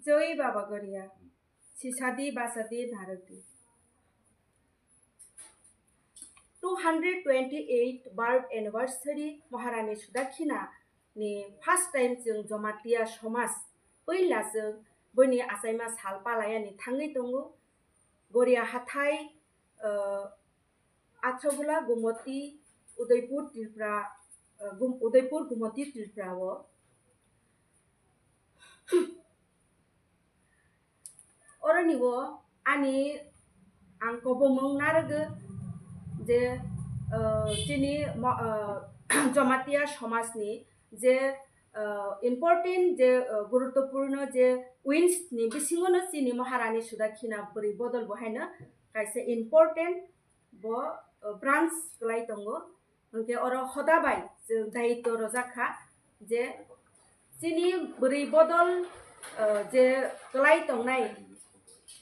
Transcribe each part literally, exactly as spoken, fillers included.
Jai Baba Goria, sisadi basadi narwkdi. Two hundred twenty-eight birth anniversary Maharani Sudakhina ni first time chwng Jamatia somaj puila chwng boni achaima sal palayani thangwi tongo. Goria hathai, uh, Athrabola Gumoti, Udaipur, Tripura, uh, Gum-, Udaipur Gumoti Tripura o. Oroni o ani ang kobomung narwgo je, uh, chini mo-, uh, Jamatia somajni je, uh, important je, uh, guruttopurno je wings ni bisingo no chini Maharani Sudakhina bwrwi bodol bo haino kaisa important bo, uh, branch kwlai tongo. Hwnkhe oro hoda bai chwng daityo rwjak kha je chini bwrwi bodol, uh, je kwlai tongnai,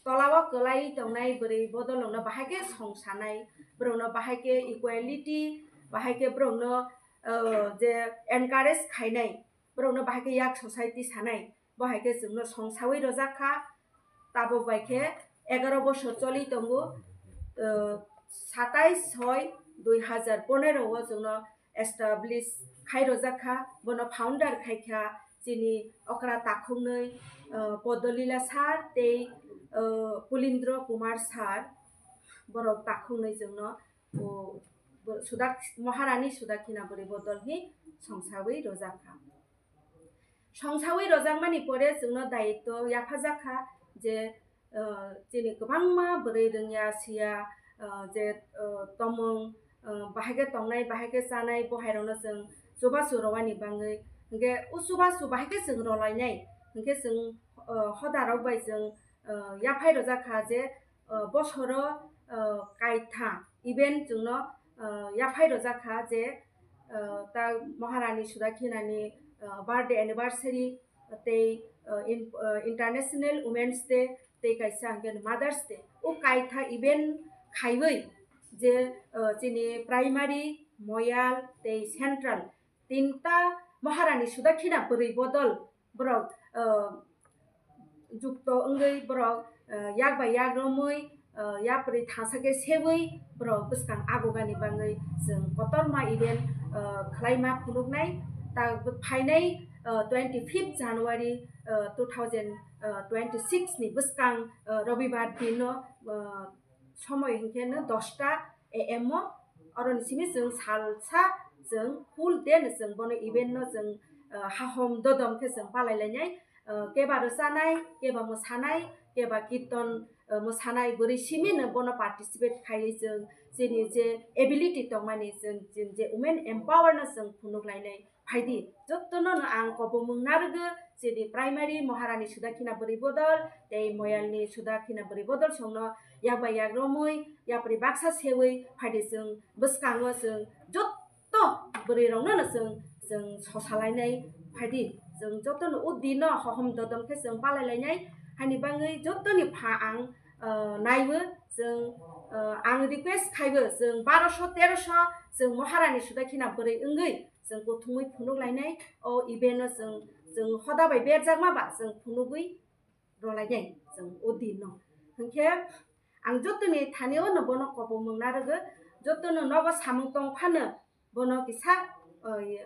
tolao kwlai tongnai bwrwi bodol rokno bahai khe song sanai, borokno bahai khe equality, bahai khe borokno, uh, je encourage khainai, borokno bahai khe yak society sanai, bo hai khe chwngno song saui rwjak kha. Tabuk bai khe egaro bosor choli tongo, uh, satais soi dui hazar ponero o chwngno establish khai rwjak kha, bono founder khai kha chini okra takhuknwi, uh, Podolila sir tei, uh, Pulindra Kumar sir, borok takhuknwi chwngno, uh, bo-, Sudak-, Maharani Sudakhina bwrwi bodol hi songsawi rwjak kha. Songsawi rwjakmani pore chwngno daityo yaphajak kha je, uh, chini kwbangma bwrwi rwngya siya, uh, je, uh, tomung, uh, bahai khe tongnai, bahai khe chanai, bo hairokno chwng chubachu rwani bangwi, hwnkhe o chubachu bahai khe chwng rwlainai, hwnkhe chwng, uh, hodarok bai chwng, uh, yaphai rwjak kha je, uh, bosoro, uh, kaitha event chwngno, uh, yaphai rwjak kha je, uh, ta Maharani Sudakhinani, uh, birthday anniversary tei, uh, in-, uh, International Women's Day tei kaisa hwnkhe Mother's Day. O kaitha event khaiwi je, uh, chini primary, moyal tei central tinta Maharani Sudakhina bwrwi bodol borok, uh, jukto wngwi borok, uh, yak bai yak romwi, uh, yapri thangsa khe sewi borok bwskang agugani bangwi chwng kotorma event, uh, khlaima phunuknai. Ta phainai, uh, twenty fifth January, uh, two thousand twenty six ni bwskang, uh, Robibar dino, uh, somoi hwnkhe no dosta A M o, oroni simi chwng salsa chwng full day no chwng bono event no chwng, uh, hahom dodom khe chwng palai lainai, uh, keba rwchanai, keba mwsanai, keba kirton, uh, mwsanai, bwrwi simi no bono participate khaiwi chwng chini je ability tongmani chwng, chwng je women empower no chwng phunuk lainai. Phaidi, jotono no ang kobomung narwgo, chini primary Maharani Sudakhina bwrwi bodol tei moyalni Sudakhina bwrwi bodol songno yak bai yak romwi, yapri baksa sewi phaidi chwng bwskango chwng jotto bwrwi rokno no chwng, chwng sosalainai phaidi. Chwng jotono o dino hohom dodom khe chwng palai lainai, haini bangwi jotoni pha ang, uh, naiwi chwng, uh, ang request khaibo chwng baroso teroso chwng Maharani Sudakhina bwrwi wngwi chwng kuthumwi phunuk lainai, o event no chwng, chwng hoda bai berjakma ba chwng phunugwi rwlainai chwng o din no. Hwnkhe ang jotoni thani o no bono kobomung narwgo, jotono nogo samung tong phano bono kisa, o, ye,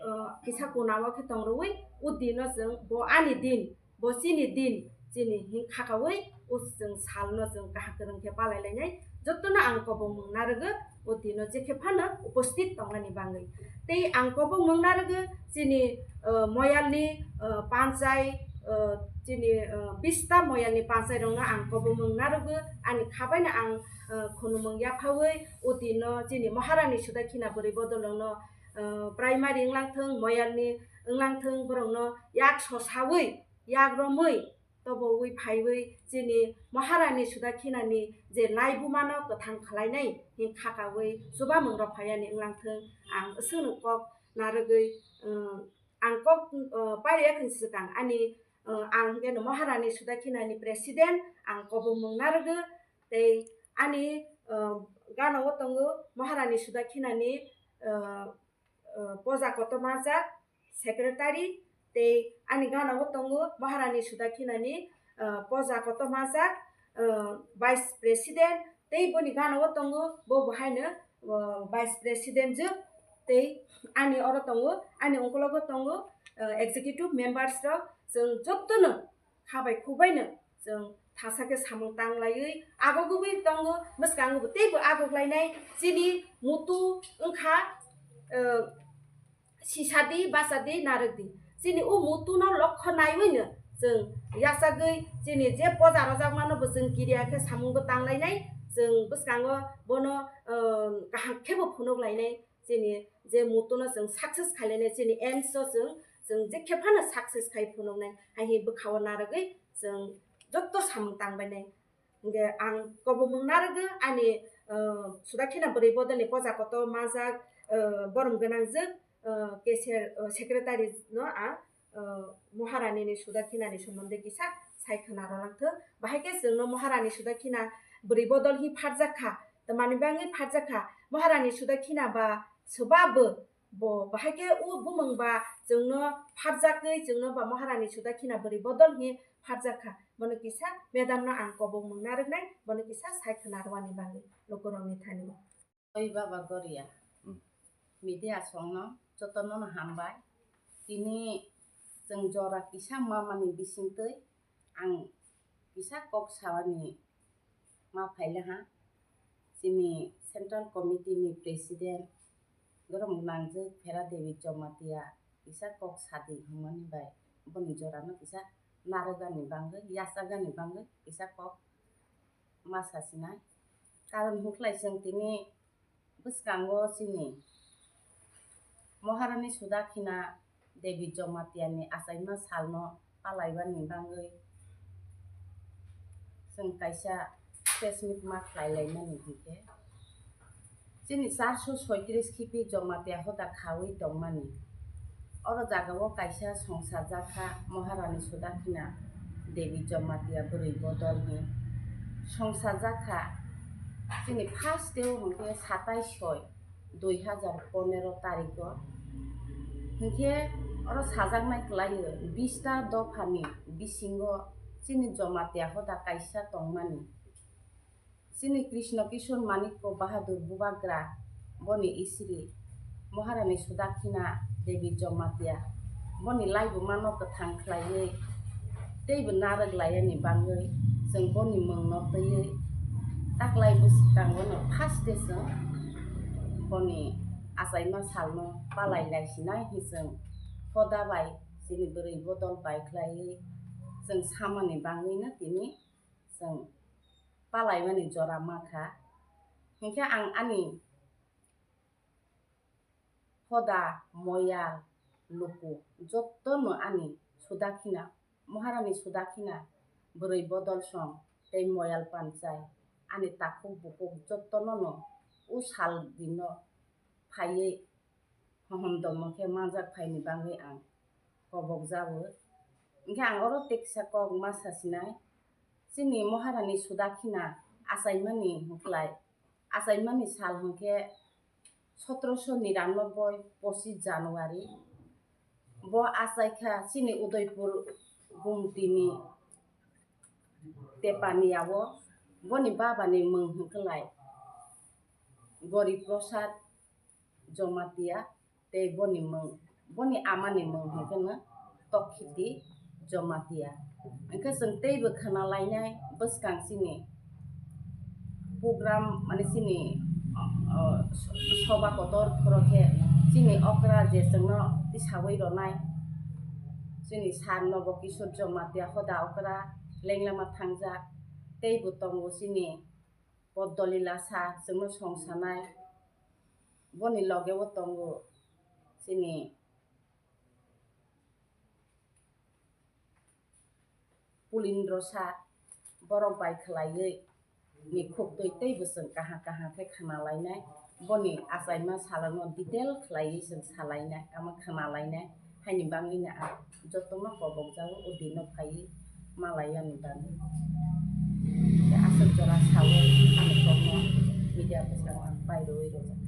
o, kisa kuna o khe tong rwui o din no chwng bo ani din, bo chini din, chini hin khakaui o chwng salno chwng kaham kwrwng khe palai lainai. Jotono ang kobomung narwgo o dino jekhe phano uposthit tongnani bangwi. Tei ang kobomung narwgo chini, o, moyalni, o, panchai, o, chini, o, bista moyalni panchai rokno ang kobomung narwgo, ani khabaino ang, o, khunumung yaphaui o dino chini Maharani Sudakhina bwrwi bodol rokno, o, primary wnglang thung, moyalni wnglang thung, borokno yak sosaui, yak romwi, toboui phaiwi chini Maharani Sudakhinani je laibumano kwthang khlainai hin khakaui chubamung rok phaiyani wnglang thung, ang swngno kok narwgwi, um, ang kok, uh, pariya khwna swkang ani, uh, ang hwnkhe no Maharani Sudakhinani president, ang kobomung narwgo, tei ani, uh, gana o tongo Maharani Sudakhinani, uh, uh, poja kotorma jak, secretary, Tei ani gana o tongo Maharani Sudakhinani, ah, poja kotor majak, ah, Vice President, tei boni gana o tongo bo bo haino, ah, Vice President jwk, tei ani oro tongo, ani ungkologo tongo, ah, Executive Members rok, chwng jotono kha bai khuk bai no chwng thasa khe samung tang laiwi agogwi tongo, bwskango bo teibo agok lainai. Chini muitu wngkha, eh, sisadi, bachadi, narwkdi. Chini o muitu no lokho naiwi no chwng yachagwi chini je poja rwjakmano bo chwng kiriya khe samung bo tang lainai. Chwng bwskango bono, eh, kaham khe bo phunuk lainai. Chini je muitu no chwng success khailai nai, chini aims o chwng, chwng jekhe phano success khai phunuknai, hai hi bwkha o narwgwi chwng joto samung tang bai nai. Hwnkhe ang kobomung narwgwi ani, ah, Sudakhina bwrwi bodolni poja kotor majak, ah, borom gwnangjwk, ah, cashier, ah, secretary no ang, ah, Maharani ni Sudakhinani somonde kisa sai khwna rwlang thwk. Bahai khe chwngno Maharani Sudakhina bwrwi bodol hi pharjak kha, tamani bangwi pharjak kha. Maharani Sudakhina ba swba bo, bo bahai khe o bumung ba chwngno pharjakwi chwngno ba Maharani Sudakhina bwrwi bodol hi pharjak kha. Bono kisa madam no ang kobomung narwknai, bono kisa sai khwna rwani bagwi lukurokni thani. Oi Baba Goria, Hmm. Media songno jotono no hambai. Tini chwng jora kisa mamani bisingtwi ang kisa kok sawani ma phaile ha. Chini Central Committee ni President gorom gwnangjwk Phera Devi Jamatia kisa kok sadi hwnmani bai boni jorano kisa narwgani bangwi, yachakgani bangwi kisa kok ma sasinai. Karon hwnkhlai chwng tini bwskango chini Maharani Sudakhina Devi Jamatia ni achaima salno palaibani bangwi chwng kaisa press meet ma khlai laimani hinkhe, chini charso soitris khipi Jamatia hoda khawi tongmani. Oro jagao kaisa songsajak kha Maharani Sudakhina Devi Jamatia bwrwi bodol hinwi songsajak kha. Chini first day o hwnkhe satais soi dui hazar ponero tarikh o. Hinkhe oro sajaknai kwlaio bista dophani bisingo chini Jamatia hoda kaisa tongmani. Chini Krishna Kishore Manikya Bahadur Bubagra, boni isiri Maharani Sudakhina Devi Jamatia, boni laibuma no kwthang khlaiwi teibo narwk laiyani bangwi chwng boni mungno twiwi taklai bwskango no first day chwng boni achaima salno palai lai sinai hi chwng hoda bai chini bwrwi bodol bai khlaiwi chwng samani bangwino tini chwng palaimani jora ma kha. Hinkhe ang ani hoda, moyal, luku jotono ani Sudakhina, Maharani Sudakhina bwrwi bodol song tei moyal panchai ani takhuk bukhuk jotono no o sal dino phaiwi hohom domo khe manjak phaini bangwi ang kobok jago. Hinkhe ang oro teksa kok ma sasinai, chini Maharani Sudakhina achaimani hwnkhlai, achaimani sal hwnkhe sotroso niranobboi pochis January. Bo achaikha chini Udaipur Gumtini Tepaniya o. Boni babani mung hwnkhlai Gori Prasad Jamatia tei boni mung, boni amani mung hwnkhe no Tokhiti Jamatia. Hwnkhe chwng teibo khna lainai bwskang chini program, mane chini, o, soba kotor phoro khe chini okra je chwngno tisawi rwnai, chini sir Nobo Kishore Jamatia hoda okra lenglama thangjak, teibo tongo chini Poddolila sa chwngno songsanai, boni loge o tongo chini Pulindro sa, borok bai khwlaiwi ni khuktwi teibo chwng kaham kaham khe khna lainai. Boni achaima salano detail khwlaiwi chwng salainai, tamo khna lainai. Haini bangwino ang jotono kobokjago, o dino phaiwi malaiyani bagwi. Aswk jora sawi ani kokno media bwskango ang pai rwui rwjak.